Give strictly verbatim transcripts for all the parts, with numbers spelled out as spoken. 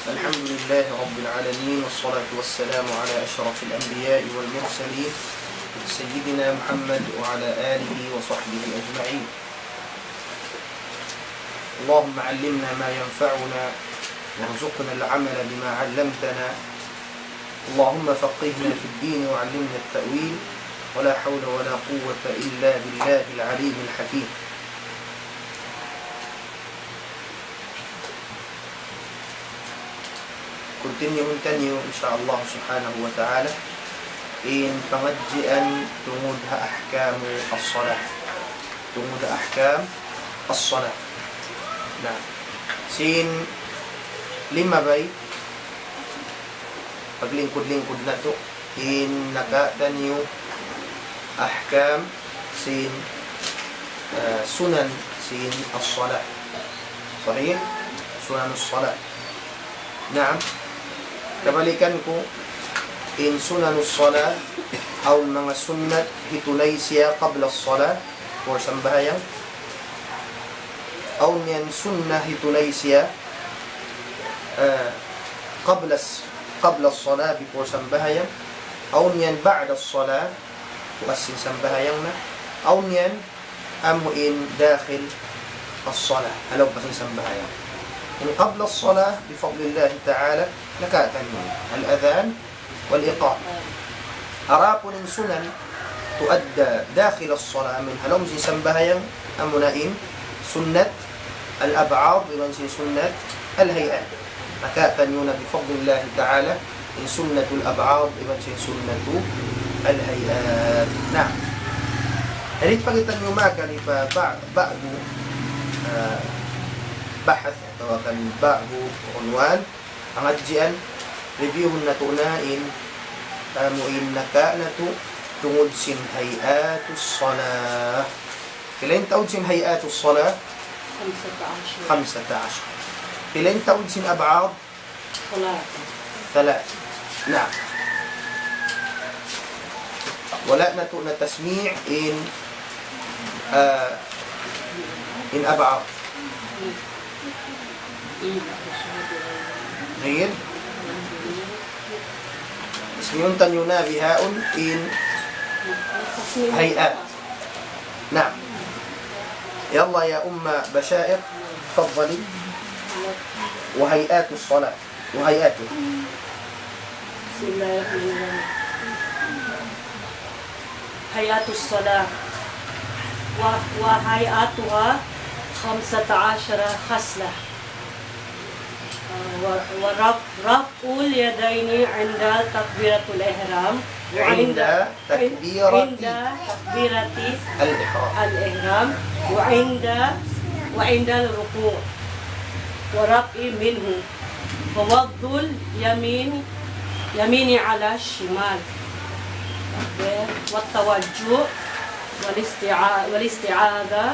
الحمد لله رب العالمين، والصلاة والسلام على أشرف الأنبياء والمرسلين، سيدنا محمد وعلى آله وصحبه أجمعين. اللهم علمنا ما ينفعنا، وارزقنا العمل بما علمتنا. اللهم فقهنا في الدين وعلمنا التأويل، ولا حول ولا قوة إلا بالله العلي الحكيم. Continue-hun taniyu, insya Allah subhanahu wa ta'ala, in pangadjian tungud ha ahkamu as-salah. Tungud ha ahkam as-salah. Na, sin limabay, paglingkud-lingkud natu', in nakataniyu ahkam sin, ah, sunan sin as-salah. Sahih? Sunan as-salah. Naam. Kabalikan ku, in sunan as-salah, awn manga sunnat hitunay siya qabla as-salah, before sambahayang. Awn yan sunnat hitunay siya, ah, qabla as-, qabla as-salah, before sambahayang. Awn yan ba'da as-salah, pag'ubus sin sambahayang na. Awn yan amu in dakhil as-salah, ha lawm pa sin sambahayang. In qabla as-salah, bifadlillahi ta'ala, nakataniyu. Al-adhan wal-iqamah. Adapun in sunan tuadda dakhil as-salah, amu in ha lawm sin sambahayang, amuna in sunnat al-ab'ad, iban sin sunnat al-hay'at. Nakataniyu na bifadlillahi ta'ala, in sunnatul ab'ad, iban sin sunnatul hay'at. Na, hangkan pa kitaniyu makari pa ba-, ba'du, ah, bahath atawa kan ba'du unwan, pangadjian, review-hun natu' na in, amu in naka natu' tungud sin hay'atus salah. Pila in taud sin hay'atus salah? خمسة عشر. خمسة عشر. Pila in taud sin ab'ad? ثلاثة. ثلاثة. Naam. Wala' natu' na tasmi' in, ah, in ab'ad. Jayyid. Tasmi'un taniyu na bihaun in hay'at. Naam. يلا يا أم بشائر، تفضلي. وهيئات الصلاة. وهيئات. بسم الله الرحمن الرحيم. هيئات الصلاة. و-، وهيئاتها خمسة عشر خصلة. و-، ورفع، رفع اليدين عند تكبيرة الإحرام. وعند عند تكبيرة عند تكبيرة الإحرام. الإحرام. وعند، وعند الركوع. والرفع منه. ووضع اليمين، يمين على الشمال. والتوجه. والاستعا-، والاستعاذة.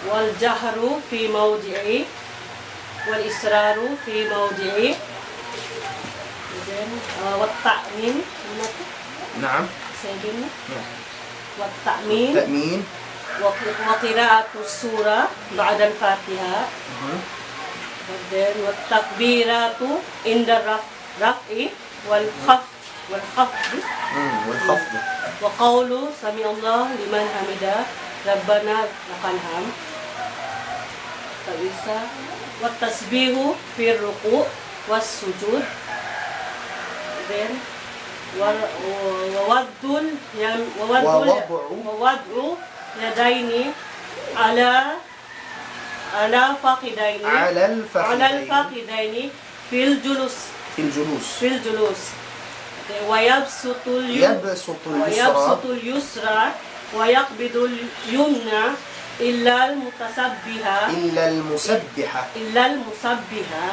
والجهر في موضع والإسرار في موضعه. Then, uh, والتأمين. نعم. Say again. نعم. والتأمين. والتأمين. وق-، وقراءة السورة بعد الفاتحة. Mhm. And then, والتكبيرات عند الرف-، الرفع والخفض. والخفض. Hmm, والخفض. وقول سمع الله لمن حمده ربنا لك الحمد. Isa. والتسبيح في الركوع والسجود. Then, و-، و-، ووضع اليم-، ووضع ال-، ووضع. ووضع اليدين على على الفخذين. على الفخذين. على الفخذين في الجلوس. في الجلوس. في الجلوس. ويبسط اليم-، يبسط اليسرى. ويبسط اليسرى ويقبض اليمنى إلا المتسبحة. إلا المسبحة. إلا المسبحة،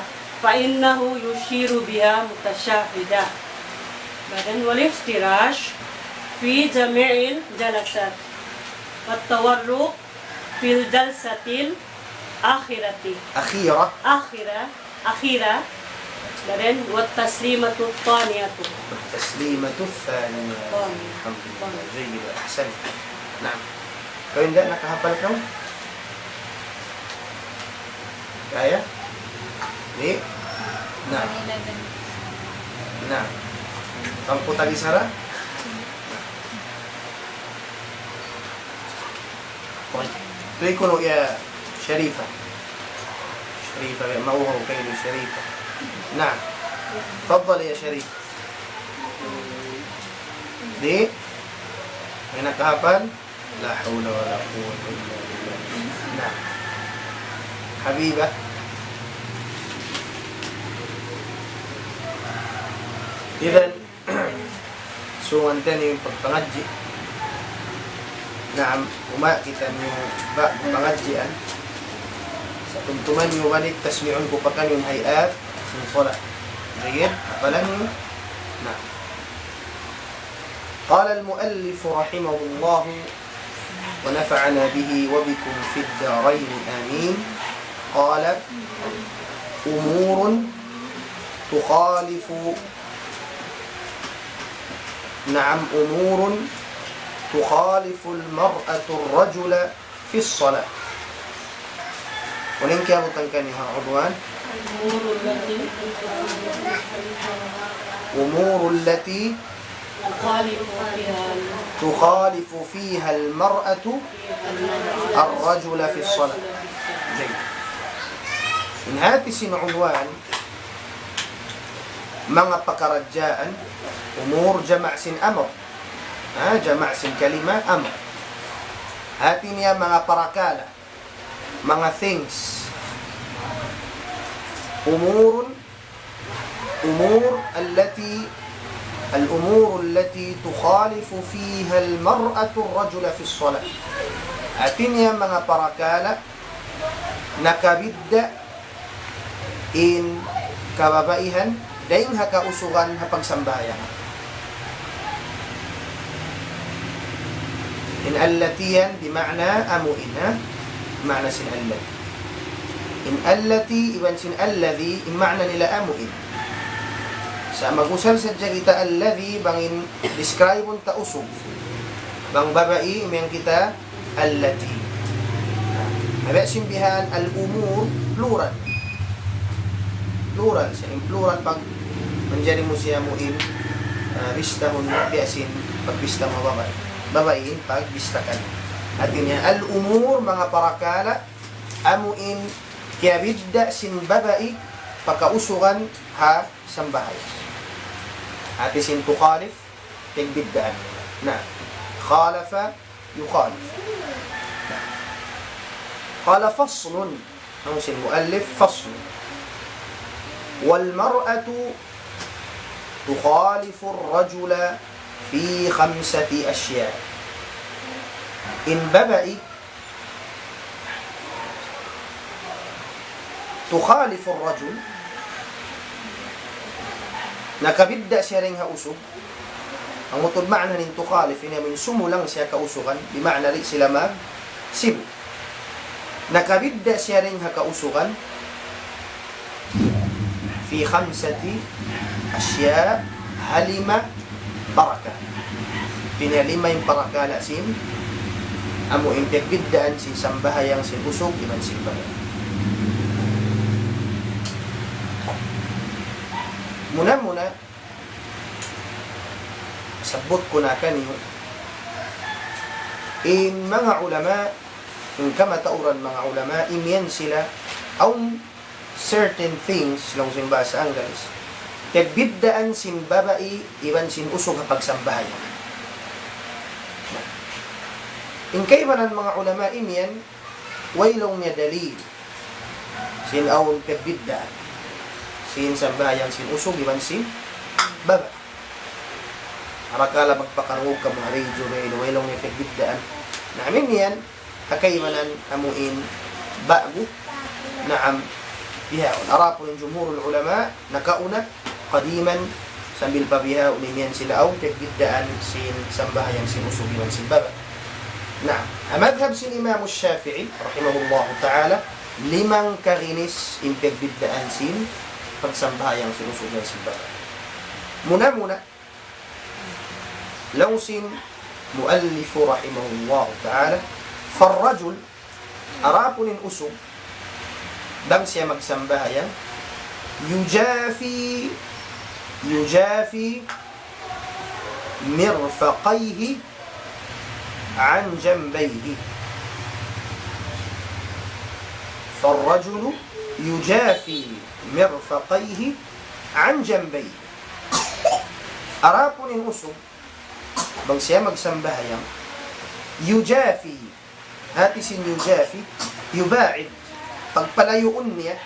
فإنه يشير بها متشهدا. Then والافتراش في جميع الجلسات. والتورك في الجلسة الآخرة. أخيرة. آخرة، أخيرة. Then والتسليمة الثانية. والتسليمة الثانية. الثانية. الحمد لله. الثانية. جيد، أحسنت. نعم. Kamu di' nakahapal kamu? Kaya? Di'? Na. Na. Hangpu' tag-isa ra? Tuy kunu' ya Sharifa. Sharifa, ya, mauhaw kaymu Sharifa. Na. Tafaddal ya Sharifa. Di'? May nakahapal? لا حول ولا قوة إلا بالله. Na. Habiba. Idan, sungan taniyu in pagpangadji'. Naam, uma' kitaniyu ba pangadjian. Sa' tumtuma niyu balik, tasmi'un ku pa kaniyu in hay'at sin salat. Jayyid, hapalan niyu. Naam. قال المؤلف رحمه الله ونفعنا به وبكم في الدارين آمين. قال: أمور تخالف، نعم، أمور تخالف المرأة الرجل في الصلاة. Unu in kiyabutan kaniya ha udwan? الأمور التي تخالف فيها المرأة الرجل في الصلاة. Jayyid. In hati sin udwan, manga pakaradjaan, umur jama' sin amr. Ha, jama' sin kalima amr. Hati niya manga parakala', manga things. أمور، أمور التي، الأمور التي تخالف فيها المرأة الرجل في الصلاة. Hati niya manga parakala' nakabidda' in kababaihan dayn ha kausugan ha pagsambahayang. In allati yan bima'na amu in, ha? Ma'na sin allati. In allati iban sin alladhi, in ma'na nila amu in. Sa' mag-usal sadja kita alladhi bang in describe-un ta usug. Bang babai, imiyan kita allati. Na, biya' sin bihan al-umur, plural. Plural siya. In plural pag manjari mu siya mu in, ah, bistahun biya' sin pagbista mu babai. Babai in pagbista kaniya. Hati niya, al-umur, manga parakala', amu in kiyabidda' sin babai pa kausugan ha sambahayang. Hati sin tukhalif, pagbiddaan. Na, khalafa, يخالف. قال فصل. Laung sin muallif, فصل. والمرأة تخالف الرجل في خمسة أشياء. In babai تخالف الرجل, nakabidda' siya dayn ha usug. Hangkan tuud ma'na sin tukhalif, ini amun sumulang siya kausugan, bima'na di' sila magsibu'. Nakabidda' siya dayn ha kausugan, في خمسة أشياء, ha lima parakala'. Ini lima in parakala' sin, amu in pagbiddaan sin sambahayang sin usug iban sin babai. Muna-muna, sabbut ku na kaniyu, in manga ulama, in kamatauran manga ulama, imiyan sila, awn certain things, laung sin bahasa Anggalis, pagbiddaan sin babai iban sin usug ha pagsambahayang. In kaibanan manga ulama imiyan, way laung niya dalil sin awn pagbiddaan sin sambahayang sin usug iban sin babai. Arakala' magpakarungug kamu ha radyo, way, way laung niya pagbiddaan. Na amu in yan, ha kaibanan amu in ba'gu, naam, bihaun. Adapun in jumhurul ulama, nakauna, qadiman, sambil pa bihaun, imiyan sila awn pagbiddaan sin sambahayang sin usug iban sin babai. Naam, ha madhab sin Imam Shafi'i, rahimahullahu ta'ala, lima kaginis in pagbiddaan sin pagsambahayang sin usug iban sin babai. Muna-muna, laung sin muallif rahimahullahu ta'ala, فالرجل, adapun in usug, bang siya magsambahayang, يجافي، يجافي مرفقيه عن جنبيه. فالرجل يجافي مرفقيه عن جنبيه. Adapun in usug, bang siya magsambahayang, yujafi, hati sin yujafi, yuba'id, pagpalayuun niya,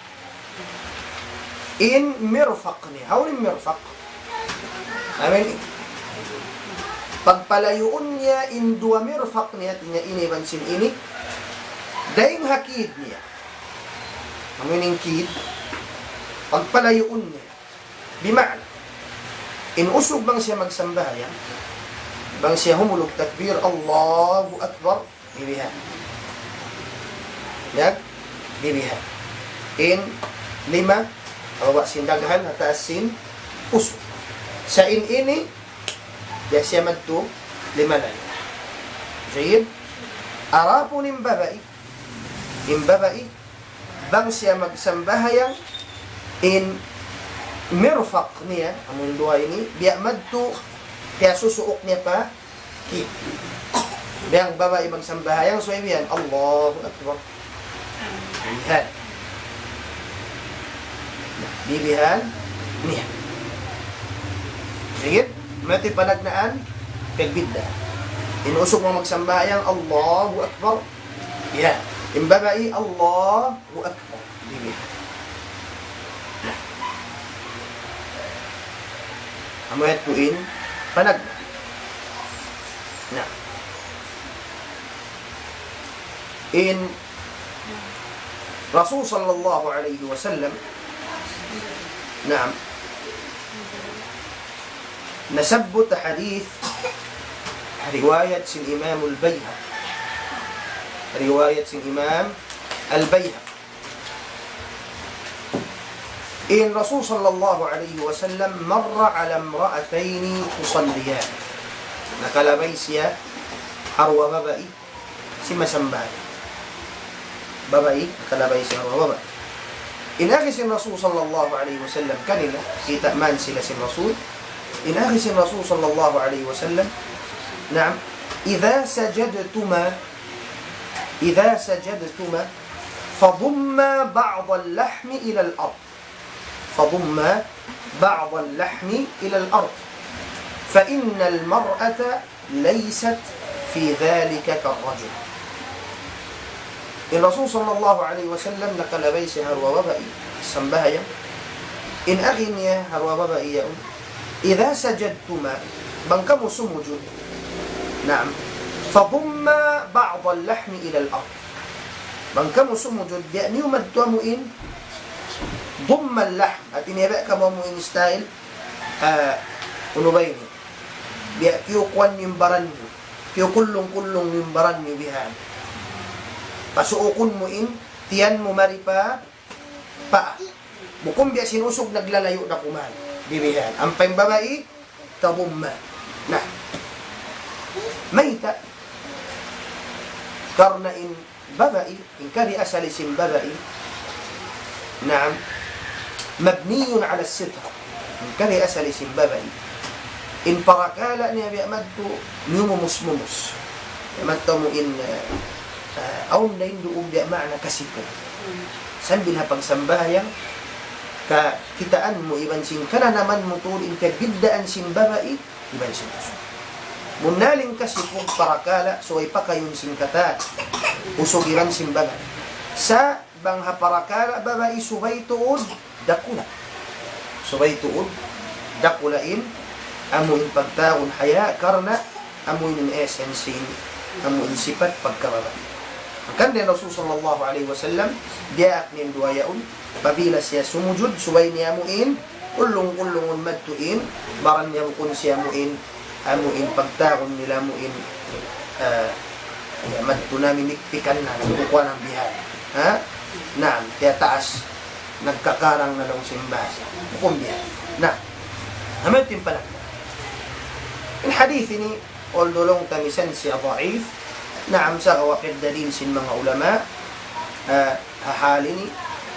in mirfaq niya. Hawnu in mirfaq? Amin, pagpalayuun niya in duwa mirfaq niya, hati niya ini iban sin ini, dayn ha kid niya. Amu in kid, pagpalayuun niya. Bima'na, in usug bang siya magsambahayang, bang siya humulug takbir, Allahu Akbar, bibihan. Yan, bibihan. In lima, ha baba' sin daghan, ha taas sin usug. Sa' in ini, biya' siya madtu, lima na. Jayyid. Adapun in babai, in babai, bang siya magsambahayang, in mirfaq niya, amun duwa ini, biya' madtu, biya' susuuk niya pa, ki. Bang babai magsambahayang, subay bihan, Allahu Akbar. Bihan. Bibihan niya. Sige, mati panagnaan, kagbidda. In usug mu magsambahayang, Allahu Akbar. Yan. In babai, Allahu Akbar. Bibihan. Amu yadtu in panagna. Na. In Rasul sallallahu alayhi wasallam, naam, nasabbut hadith riwayat sin Imam Al-Bayhaqi. Riwayat sin Imam Al-Bayhaqi. In Rasul sallallahu alayhi wasallam مر على امرأتين تصليان. Nakalabay siya ha duwa babai simasambahayang. Babai, nakalabay siya ha duwa babai. In agi sin Rasul sallallahu alayhi wasallam kanila, kita' man sila sin Rasul. In agi sin Rasul sallallahu alayhi wasallam, naam, إذا سجدتما، إذا سجدتما فضما بعض اللحم إلى الأرض. فضما بعض اللحم إلى الأرض. فإن المرأة ليست في ذلك كالرجل. In Rasul sallallahu alayhi wasallam nakalabay siya ha duwa babai sambahayang. In agi niya ha duwa babai yaun, إذا سجدتما, bang kamu sumujud, naam, فضما بعض اللحم إلى الأرض. Bang kamu sumujud, biya' niyu madtu amu in ضم اللحم, hati niya biya' kamu amu in style, ah, unu ba ini? Biya' kiyukuan niyu in baran niyu, kiyukullung-kullung niyu in baran niyu bihan. Pasuukun mu in tiyan mu mari pa paa. Bukun biya' sin usug naglalayu' da kuman. Bibihan. Ampa in babai, تضم. Na. Mayta'? Karna' in babai, in kari asali sin babai, naam, مبني على الستر. In kari asali sin babai, in parakala' niya biya' madtu, miyumumus-mumus. Biya' madtu amu in, eh, eh, awn da in duun biya' maana kasipu. Sambil ha pagsambahayang, kakitaan mu iban sin kananaman mu tuud in kabiddaan sin babai iban sin usug. Bunnal in kasipu parakala' subay pakayun sin katan, usug iban sin babai. Sa' bang ha parakala' babai subay tuud dakula'. Subay tuud dakula' in amu in pagtawagun haya karna' amu in essence sin amu in sipat pagkababai. Hangkan da in Rasul sallallahu alayhi wasallam, diyaak niya in duwa yaun, apabila siya sumujud, subay niya amu in, ullung-ullungun madtu in baran niya bukun siya amu in, amu in pagtawagun nila amu in, ah, ya, madtu na mimikpikan na, kukuha ng bihan. Ha? Naam, tiyataas, nagkakarang na laung sin bahasa. Bukun bihan. Na, amu in timpalak. In hadith ini, although laung ta misan siya daif, naam, sagawa' dalil sin manga ulama, ah, ha hal ini,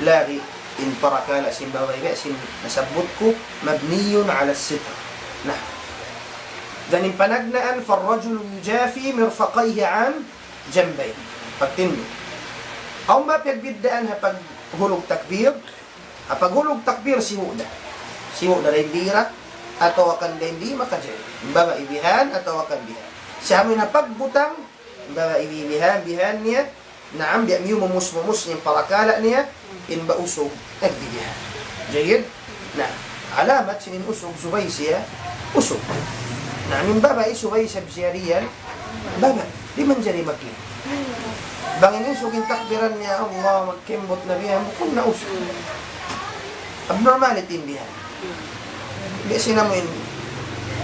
lagi' in parakala' sin babai, sin nasabbut ku, مبني على الستر. Na. Dayn ha panagnaan, فالرجل يجافي مرفقيه عن جنبيه. Pagtindug. Awn ba piyagbiddaan ha paghulug takbir? Ha paghulug takbir, sibu' da. Sibu' da dayn di ra, atawa kan dayn di makajari. Babai bihan, atawa kan bihan. Sa' amun ha pagbutang, babai bihan, bihan niya, naam, biya' miyumumus-mumus in parakala' niya, in ba usug, nagbibihan. Jayyid? Na, alamat sin in usug, subay siya, usug. Na, in babai, subay siya, siya riyan, babai. Di' manjari magli. Bang in usug in takbiran niya, Allah, magkimbut na biya', bukun na usug. Abnormality in biya'. Biya' sin amu in,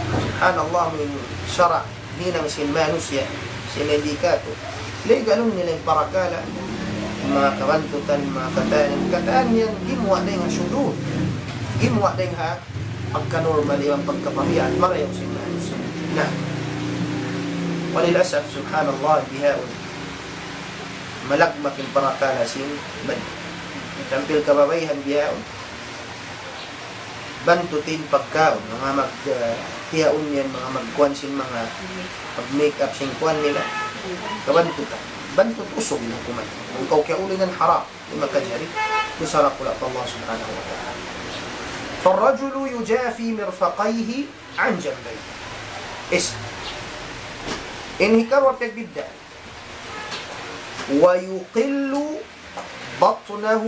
subhanallah, amu in sara', hinang sin manusiya', sin hindi katu'. Legal nila in parakala', manga kabantutan, manga katan, katan yan, gimuwa' dayn ha shudud. Gimuwa' dayn ha pagka-normal, iban pagkapahiya, marayaw sin manusiya'. Na. Walil asaf, subhanallah, bihaun. Malagmak in parakala' sin bad. Tampil kababaihan bihaun. Bantutin pagkaun, manga mag, ah, hiyaun yan, manga magkuan sin manga mag-make up sin kuan nila. Kabantutan. Bantut usug in hukuman. Bang kaw kiyauli yan, haram. Di' makajari. Dusa dakula' pa Allah subhanahu wa ta'ala. فالرجل يجافي مرفقيه عن جنبيه. Is. In hikaruwa pagbiddaan. ويقل بطنه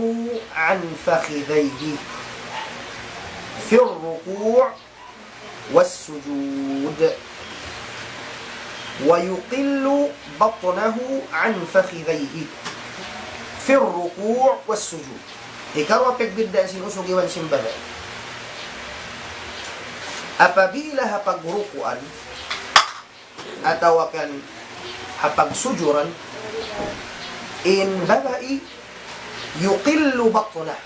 عن فخذيه في الركوع والسجود. ويقل بطنه عن فخذيه في الركوع والسجود. Hikaruwa pagbiddaan sin usug iban sin babai. Apabila ha pagrukuan, atawa kan ha pagsujuran, in babai يقل بطنه.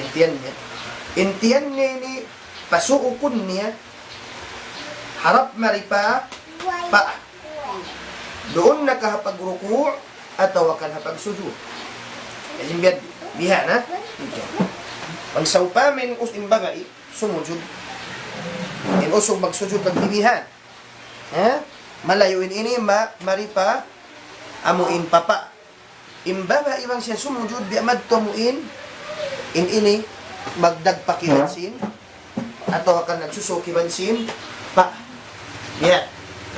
In tiyan niya. In tiyan niya ini pasuukun niya harap mari pa paa. Duun na ka ha pagruku' atawa kan ha pagsujud. Kasi biya', biya' na. Bang sawpama in us-, in babai, sumujud. In usug magsujud pagbibihan. Ha? Malayu' in ini ma-, mari pa amu in paa. In babai bang siya sumujud, biya' madtu amu in, in ini, magdagpak iban sin, atawa kan nagsusuuk iban sin paa. Biya'.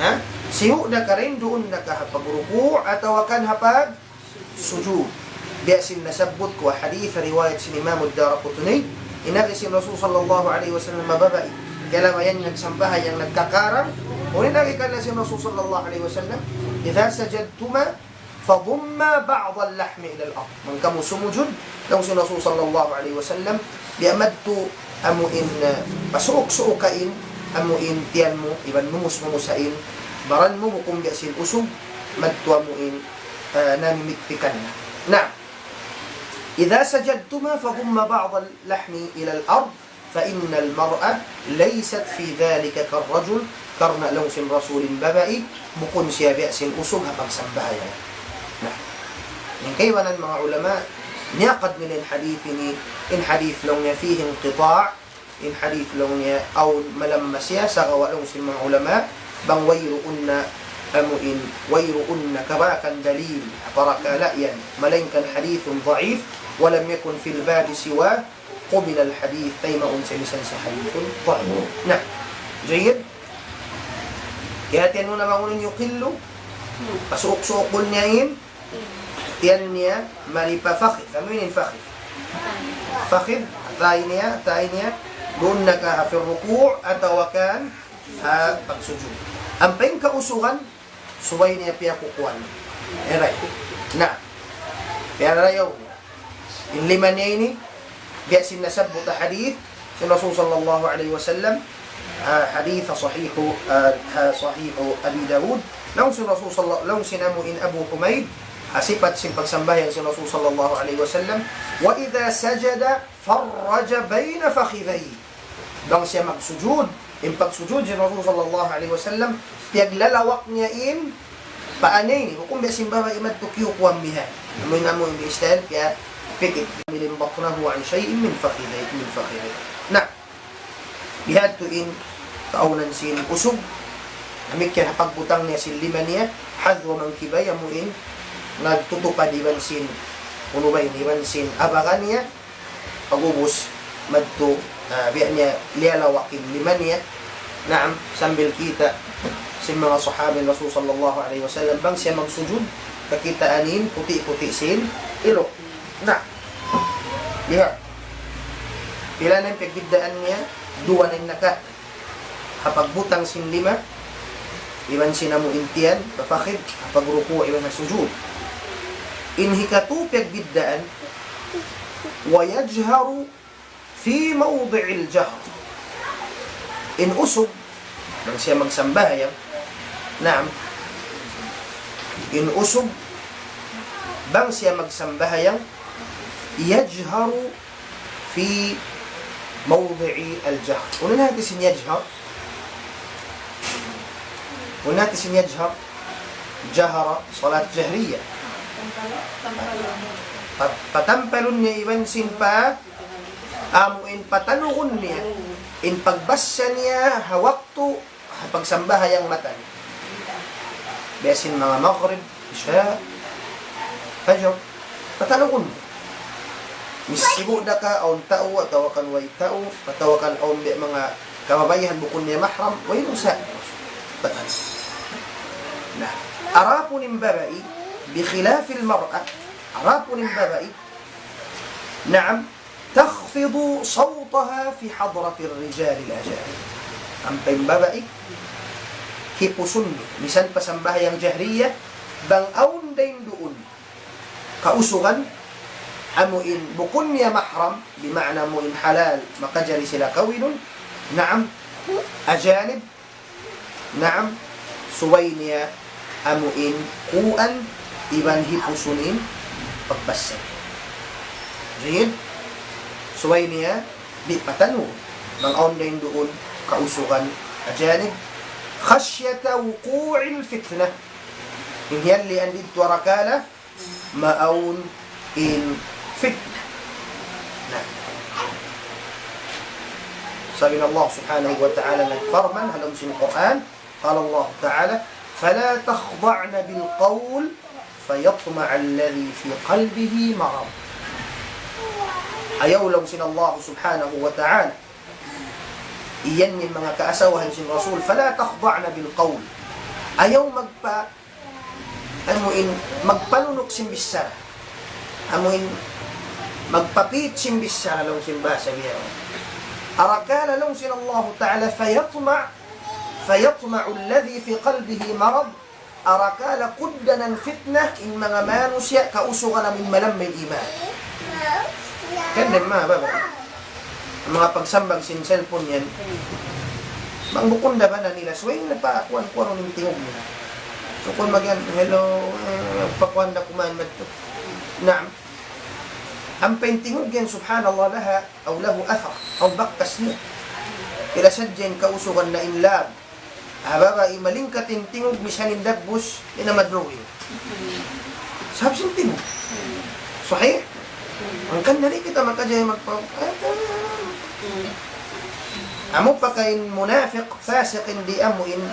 Ha? Sibu' da ka rin, duun na ka ha pagruku' atawa kan ha pag sujud. Biya' sin nasabbut ku ha hadith riwayat sin Imam Ad-Daraqutni, in agi sin Rasul sallallahu alayhi wasallam ha babai, kalabayan nagsambahayang nagkakarang, unu in agi kanila sin Rasul sallallahu alayhi wasallam, إذا سجدتما فضما بعض اللحم إلى الأرض. Bang kamu sumujud, laung sin Rasul sallallahu alayhi wasallam, biya' madtu amu in, uh, pasuuk-suuka in, amu in tiyan mu, iban mumus-mumusa in baran mu, bukun biya' sin usug, madtu amu in, uh, namimikpikan na. Na, إذا سجدتما فضما بعض اللحم إلى الأرض فإن المرأة ليست في ذلك كالرجل, karna' laung sin Rasul in babai, bukun siya biya' sin usug ha pagsambahayang. Na, in kaibanan manga ulama, niyakad nila in hadith ini, in hadith laung niya فيه انقطاع, in hadith laung niya awn malamma siya, sagawa' laung sin manga ulama, bang wayruun na amu in, wayruun na kabakan dalil, parakala' yan, malaingkan hadith ضعيف, ولم يكن في الباب سواه, قبل الحديث, taymaun sa misan sa hadith ضعيف. Na, jayyid. Kiyahatihan mu na bang unu in يقل, pasuuk-suukun niya in tiyan niya, mari pa fakhidh. Amu in fakhidh. Fakhidh, thigh niya, thigh niya. Duun na ka ha في الركوع atawa kan ha pagsujud. Ampa in kausugan, subay niya piyakukuan. Eray. Na. Piyarayaw niya. In lima niya ini, biya' sin nasabbut ha hadith sin Rasul sallallahu alayhi wasallam, ah, hadith sahih, ah, ha sahih Abi Dawud. Laung sin Rasul salla-, laung sin amu in Abu Humayd, ha sipat sin pagsambahayang sin Rasul sallallahu alayhi wasallam, وإذا سجد فرج بين فخذيه. Bang siya magsujud, in pagsujud sin Rasul sallallahu alayhi wasallam, piyaglalawak niya in paa niya ini, bukun biya' sin babai madtu kiyukuan bihan. Amu in, amu in style, kaya Pikit. حامل بطنه عن شيء من فخذيه، من فخذيه. Na, bihadtu in kaawnan sin usug. Damikkiyan ha pagbutang niya sin lima niya, حذو منكبيه, amu in nagtutupad iban sin, unu ba ini, iban sin abaga niya. Pag'ubus, madtu, ah, biya' niya liyalawak in lima niya. Naam, sambil kita' sin manga sahaba Rasul sallallahu alayhi wasallam, bang siya magsujud, kakitaan in puti'-puti' sin iluk. Na, lihat. Pila na in pagbiddaan niya? Duwa na in naka. Ha pagbutang sin lima, iban sin amu in tiyan, pa fakhid, ha pagruku' iban ha sujud. In hikatu pagbiddaan, ويجهر في موضع الجهر. In usug, bang siya magsambahayang, naam, in usug, bang siya magsambahayang, يجهر في موضع الجهر. Unu in hati sin يجهر? Unu in hati sin يجهر? جهر، صلاة جهرية. Pa-, patampalun niya iban sin pa, amu in patanugun niya. In pagbasa niya ha waktu ha pagsambahayang matan. Biya' sin manga Maghrib, Isha, Fajr, patanugun. Misibu' da ka, awn tau, atawa kan way tau, atawa kan awn biya' manga kababaihan bukun niya mahram, way dusa. Patan. Na, adapun in babai, بخلاف المرأة, adapun in babai, naam, تخفض صوتها في حضرة الرجال الأجانب. Ampa in babai, hipusun niya. Misan pa sambahayang jahriya, bang awn dayn duun kausugan, amu in bukun niya mahram, bima'na amu in halal, makajari sila kawinun, naam, ajanib, naam, subay niya amu in kuan iban hipusun in pagbasa. Jayyid. Subay niya di' patanu. Bang awn dayn duun kausugan ajanib. خشية وقوع الفتنة. In hiyalian didtu arakala' maawn in fitna. Na. Sabab in Allah Subhanahu wa Ta'ala nagparman ha lawm sin Qur'an, قال الله تعالى: فلا تخضعن بالقول فيطمع الذي في قلبه مرض. Ayaw, laung sin Allah Subhanahu wa Ta'ala, iyan in manga kaasawahan sin Rasul, فلا تخضعن بالقول. Ayaw magpa-, amu in, magpalunuk sin bichara. Amu in, magpapit sin bichara, laung sin bahasa biya'. Arakala' laung sin Allah Ta'ala, فيطمع، فيطمع الذي في قلبه مرض. Arakala' kugdanan fitna in manga manusiya' kausugan amu in malamma in iman. Kan dem ma, baba. Manga pagsambag sin cellphone yan. Bang bukun da ba na nila, subay na pa kuan-kuan in tingug nila. So, kuan magyan, "Hello, eh, pa kuan da kuman madtu." Naam. Ampa in tingug yan, subhanallah, لها أو له أثر, awn bakas niya. Pila sadja in kausugan na in lab. Ha babai malingkat in tingug, misan in dagbus, di' na madrawing. Sabab sin tingug. Sahih? Hangkan di' kita makajari magpa-, amu pa ka in munafiq, fasiq, in di' amu in,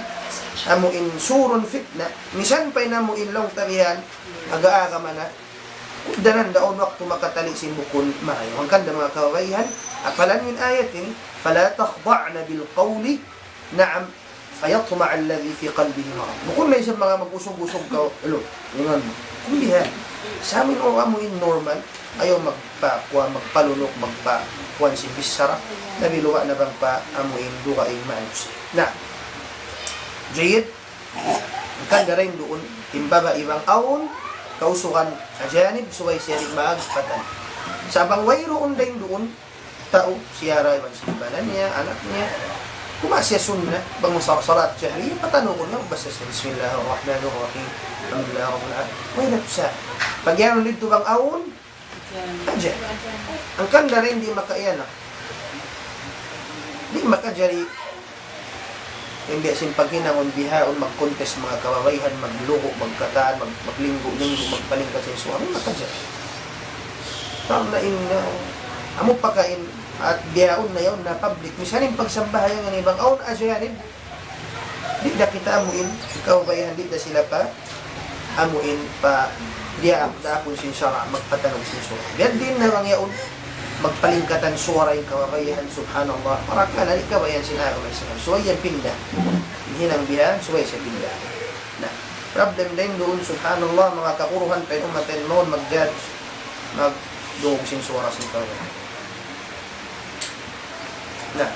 amu in surun fitna, misan pa in amu in laung ta bihan, aga-aga mana, kugdanan da awn waktu makatali' sin bukun marayaw. Hangkan da manga kababaihan, apalan in ayat ini, فلا تخضعن بالقول, naam, فيطمع الذي في قلبه مرض. Bukun na isab manga mag-usug-usug kaw, alo, ingon mu. Kundi ha, sa amin o amu in normal, ayaw magpa-, kuwan, magpalunuk, magpa-, kuwan sin bichara, labi luba' na bang pa amu in dugaing manusiya'. Na, jayyid, hangkan da dayn duun, in babai bang awn kausugan ajanib, subay siya di' magpatan. Sa' bang wayruun dayn duun, tau, siya ra iban sin bana niya, anak niya. Kuma siya sunnat, bang sa-, salat jahri, patanugun niya, magbasa siya, بسم الله الرحمن الرحيم، الحمد لله رب العالمين. Way na sa. Pag yan, dito bang awn? Ajan. Hangkan da dayn di' makaiyan na. Di' makajari. Di' biya' sin paghinangun bihaun, mag-contest manga kababaihan, maglugu', magkatan, mag-, maglinggu'-linggu', magpalingkat sin suwami, makajari. Karna' in, uh, amu pa kain, at bihaun na yaun na public. Misan in pagsambahayang ini bang awn ajanib, di' da kita amuin, ikaw bayahan di' da sila pa, amuin pa, diyaak da kung sin sara', magpatanug sin sura'. Biya' diin na bang yaun, magpalingkatan sura' in kababayan, subhanallah. Para ka na, di' kababayan sin agama Islam. So, yan pinda. Hinang biya', subay siya pinda. Na, problem din duun, subhanallah, manga kakuruhan pa in umat in mawn mag-judge, magdungug sin sura' sin kababayan. Na.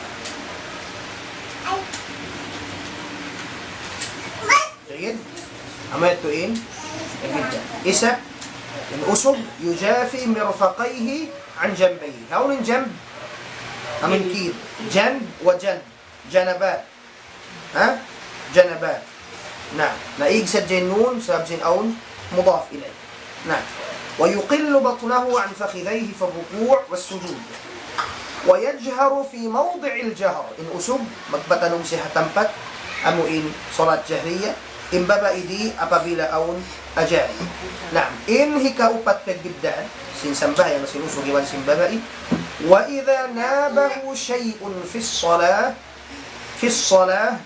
Jayyid. Amu yadtu in, in bidda'. Isa, in usug, يجافي مرفقيه عن جنبيه. Hawnu in janb? Amu in kid. Janb wa janb. Janabat. Ha? Janabat. Na, naig sadja in nun, sabab sin awn mudaf ilayh. Na. ويقل بطنه عن فخذيه في الركوع والسجود. ويجهر في موضع الجهر. In usug, magpatanug siya ha tampat, amu in salat jahriya, in babai di' apabila awn ajanib. Naam, in hikaupat pagbiddaan, sin sambahayang sin usug iban sin babai. وإذا نابه شيء في الصلاة، في الصلاة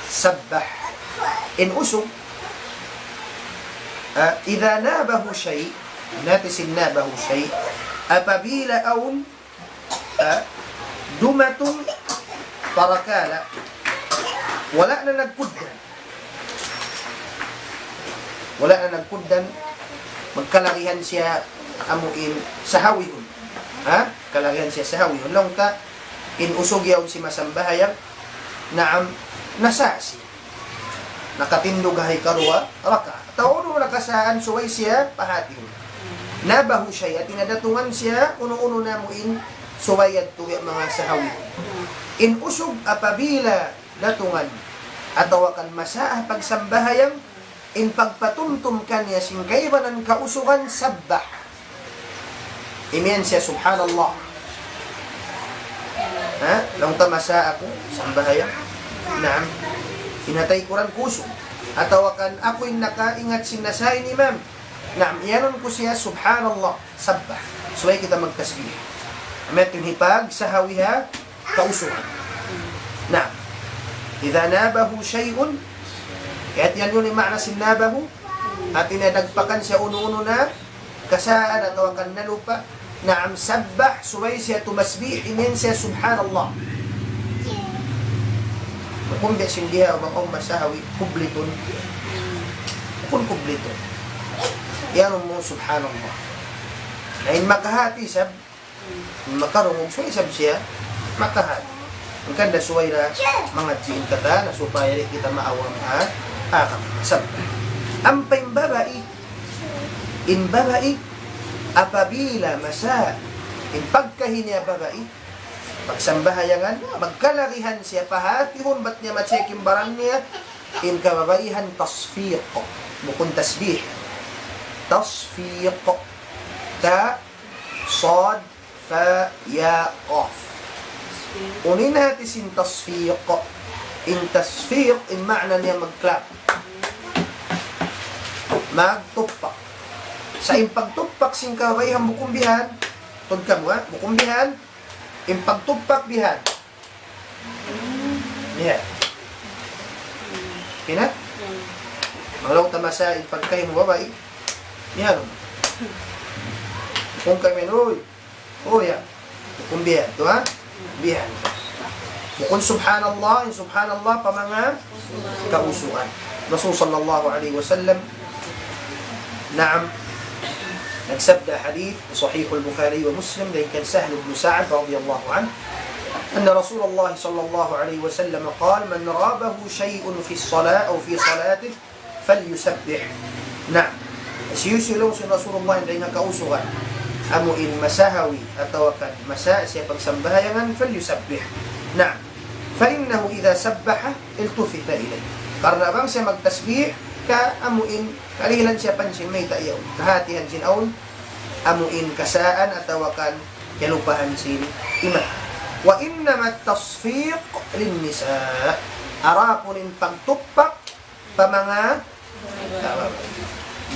سبح. In usug, ah, إذا نابه شيء, in hati sin نابه شيء, apabila awn, ah, dumatung parakala', wala' na nagkugdan. Wala' na nagkugdan, magkalagihan siya amu in sahawihun. Ha? Kalagihan siya sahawihun. Laung ta, in usug yaun sin masambahayang, naam, nasa siya. Nakatindug ha hikaruwa rakaat. Atawa unu nakasaan subay siya pahatihun. نابه شيء, hati niya datungan siya, unu-unu na amu in subay yadtu ya manga sahawihun. In usug apabila datungan, atawa kan masa ha pagsambahayang, in pagpatumtum kaniya sin kaibanan kausugan, سبح. Imiyan siya, subhanallah. Ha? Laung ta masa aku, sambahayang. Naam. Hinatay ku ra in kusug. Atawa kan aku in nakaingat sin nasa in imam. Naam, iyanun ku siya, subhanallah. سبح. Subay kita magtasbih. Amu yadtu in hipagsahawi ha kausugan. Naam. إذا نابه شيء, hati niya in ma'na sin نابه, hati niya dagpakan siya unu-unu na kasaan atawa kan nalupa. Naam, سبح, subay siya tumasbih, imiyan siya subhanallah. Bukun biya' sin diha bang awn masahawi, kublitun. Bukun kublitun. Iyanun mu subhanallah. Na in makahati isab, makarungug, subay isab siya makahati. Hangkan da subay da mangadji' in katan, na supaya di' kita maawam ha, ha, sab-. Ampa in babai, in babai, apabila masa in pagkahi niya babai, pagsambahayangan, magkalagihan siya, pahatihun bat niya ma-check in baran niya, in kababaihan tasfiq, bukun tasbih. Tasfiq. Ta, sad, fa, ya, qaf. Unu in hati sin tasfiq? In tasfiq, in ma'na niya mag-clap. Magtupak. Sa' in pagtupak sin kababaihan bukun bihan. Tuud kamu, ha? Bukun bihan. In pagtupak bihan. Bihan. Pina? Malaw tamasa in pagkahi mu babai. Bihan. Bukun kami, uy. Oh, ya. Bukun bihan tu, ha? Bihan. Bukun subhanallah, in subhanallah pa manga kausugan. Rasul sallallahu alayhi wasallam, naam, nagsabda hadith, Sahih al-Bukhari wa Muslim, dayn kan Sahl ibn Sa'd radiyallahu anhu, أن رسول الله صلى الله عليه وسلم قال: من رابه شيء في الصلاة أو في صلاته فليسبح. Naam. Hisiyu-siyu laung sin Rasulullah in dayn ha kausugan, amu in masahawi atawa kan masa siya pagsambahayangan, فليسبح. Naam. فإنه إذا سبح التفت إليه. Karna' bang siya magtasbih, ka amu in kalihilan siya pansin mayta' yaun. Kahatihan sin awn, amu in kasaan atawa kan kalupahan sin imam. وإنما التصفيق للنساء. Adapun in pagtupak pa manga kababai.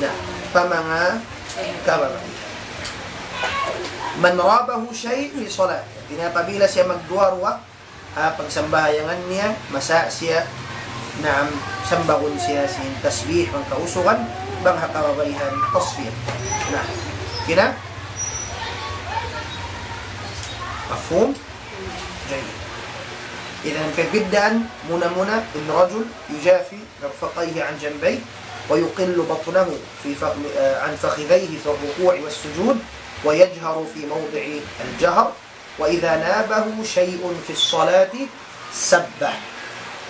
Na, pa manga kababai. من رابه شيء في صلاته. Hāti niya apabila siya magduwa-ruwa ha pagsambahayangan niya, masa siya, naam, sambagun siya sin tasbih, bang kausugan, bang ha kababaihan, tasbih. Na, kina? Mafhum? Jayyid. Idan, pagbiddaan, muna-muna, in rajul yujafi mirfaqayhi an janbayhi, wa yuqillu batnahu fi fa-, ah, an fakhidhayhi fi ruku' was sujud, wa yajharu fi mawdi'i al-jahr, wa idha nabahu shay'un fi salati sabbah.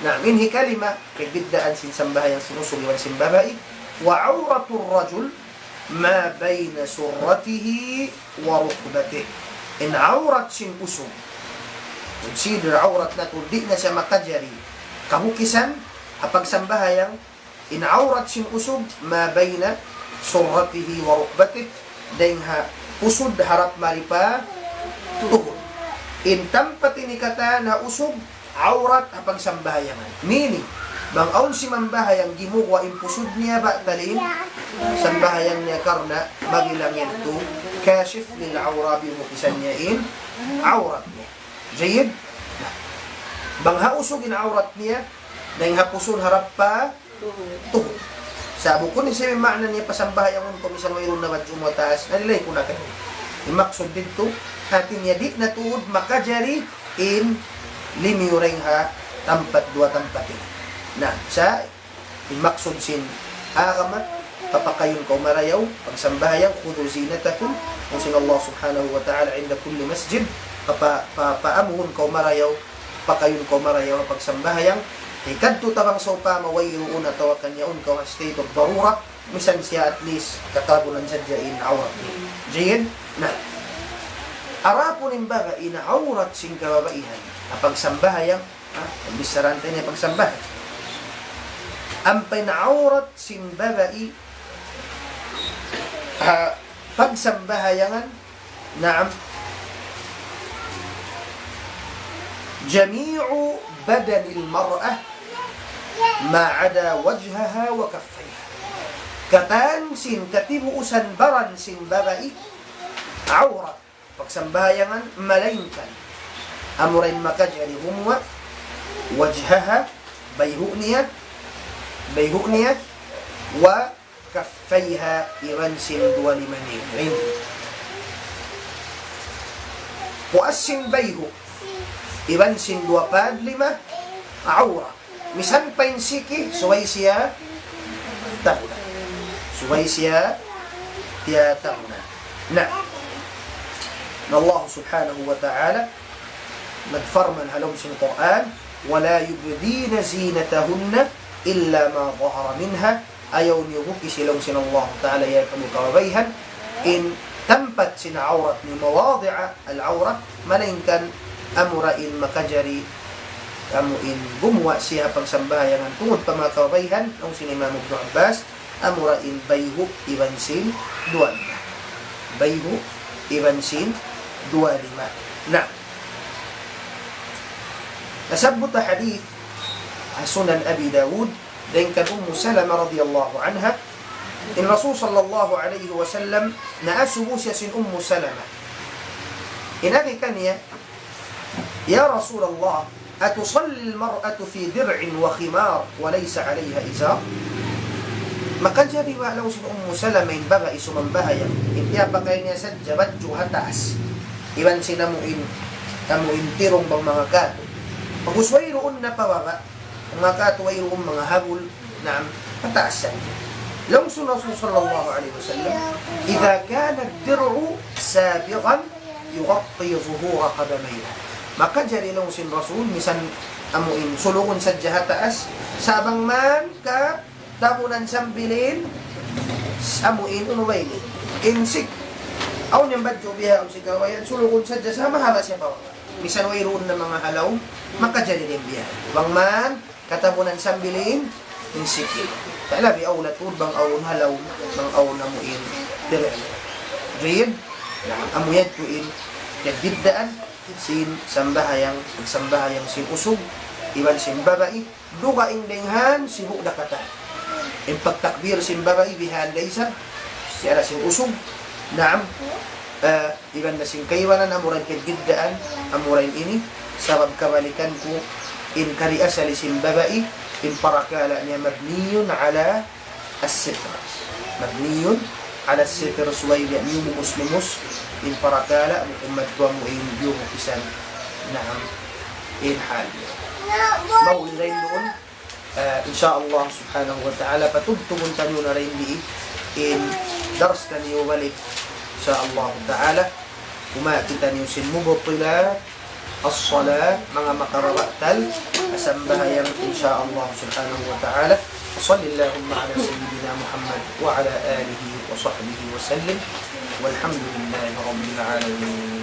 Na, in hikali, pagbiddaan sin sambahayang sin usug iban sin babai. وعورة الرجل ما بين سرته وركبته. In awrat sin usug, consider awrat natu', di' na siya makajari kabukisan ha pagsambahayang, in awrat sin usug, ما بين سرته وركبته, dayn ha pusud harap mari pa tuhud. In tampat ini katan ha usug, awrat ha pagsambahayangan. Meaning, bang awn simambahayang gimuwa' in pusud niya batal in sambahayang niya karna' mabilang yadtu kashif lil awra, bimukisan niya in awrat niya. Jayyid? Bang ha usug in awrat niya, dayn ha pusud harap pa tuhud. Sa' bukun in siya maana niya pasambahayangun kaw misan wayruun na badju' mu ha taas, nalilay ku na kaw. In maksud didtu, hāti niya di' na tuud makajari in limiyu dayn ha tampat duwa tampat ini. Na, sa' in maksud sin agama, papakayun kaw marayaw, pagsambahayang, خذوا زينتكم, laung sin Allah subhanahu wa ta'ala, عند كل مسجد, papa-, pa-, paamuhun kaw marayaw, pakayun kaw marayaw ha pagsambahayang. Hikadtu ta bang sawpama wayruun atawa kan yaun kaw ha state of darura, misan siya at least katabunan sadja in awrat niya. Jayyid? Na, adapun in babai, in awrat sin kababaihan ha pagsambahayang, ha, in bichara ta ini pagsambahayang. Ampa in awrat sin babai ha pagsambahayangan, naam, جميع بدن المرأة ما عدا وجهها وكفيها. Katan sin katibuusan baran sin babai awrat pagsambahayangan, malaingkan amura in makajari gumuwa', وجهها, bayhu' niya, bayhu' niya, و كفيها, iban sin duwa lima niya. Puas sin bayhu' iban sin duwa pad lima, awrat. Misan pa in siki, subay siya tabunan. Subay siya tiyatabunan. Na, na Allah subhanahu wa ta'ala nagparman ha lawm sin Qur'an, ولا يبدين زينتهن إلا ما ظهر منها. Ayaw niyu bukisi, laung sin Allah ta'ala, ya kamu kababaihan, in tampat sin awrat niyu, مواضع العورة, malaingkan amura in makajari kamu in gumuwa' siya pagsambahayangan tungud pa manga kababaihan, laung sin Imam Ibn Abbas, amura in bayhu' iban sin duwa lima. Bayhu' iban sin duwa lima. Na, nasabbut ha hadith ha Sunan Abi Dawud, dayn kan Ummu Salama radiyallahu anha, in Rasul sallallahu alayhi wasallam, naasubu siya sin Ummu Salama. In agi kaniya, يا رسول الله، أتصلي المرأة في درع وخمار وليس عليها إزار؟ Makajari ba, laung sin Ummu Salama, in babai sumambahayang, in tiyapakay niya sadja badju' ha taas, iban sin amu in, amu in tirung bang manga katu'. Pag'ubus wayruun na pa baba', manga katu' wayruun manga habul, naam, ha taas sadja. Laung sin Rasul sallallahu alayhi wasallam, إذا كان الدرع سابغا يغطي ظهور قدميها. Makajari, laung sin Rasul, misan amu in sulugun sadja ha taas, sa' bang man katabunan sambil in, amu in, unu ba ini? In siki. Awn yan badju' bihaun sin kawayan, sulugun sadja sa' mahaba' siya pa baba'. Misan wayruun na manga halaum, makajari da in biya'. Bang man katabunan sambil in, in siki. Sa' labi awla tuud bang awn halaum, bang awn amu in diri'. Jayyid? Na, amu yadtu in pagbiddaan sin sambahayang, pagsambahayang sin usug iban sin babai, dugaing dayn ha sibu' da katan. In pagtakbir sin babai bihan da isab, siya da sin usug. Naam. Ah, iban na sin kaibanan amura in pagbiddaan, amura in ini, sabab kabalikan ku in kari asal sin babai, in parakala' niya مبني على الستر. مبني على الستر, subay biya' miyumumus-mumus, in parakala', bukun madtu amu in yumukisan. Naam, in hal niya. Mauli dayn duun, ah, insya Allah subhanahu wa ta'ala, patubtubun taniyu na dayn di in dars taniyu balik. Insya Allah ta'ala, umaki taniyu sin mubtilat as-salah, manga makababatal ha sambahayang, insya Allah subhanahu wa ta'ala. وصل اللهم على سيدنا محمد وعلى آله وصحبه وسلم. والحمد لله رب العالمين.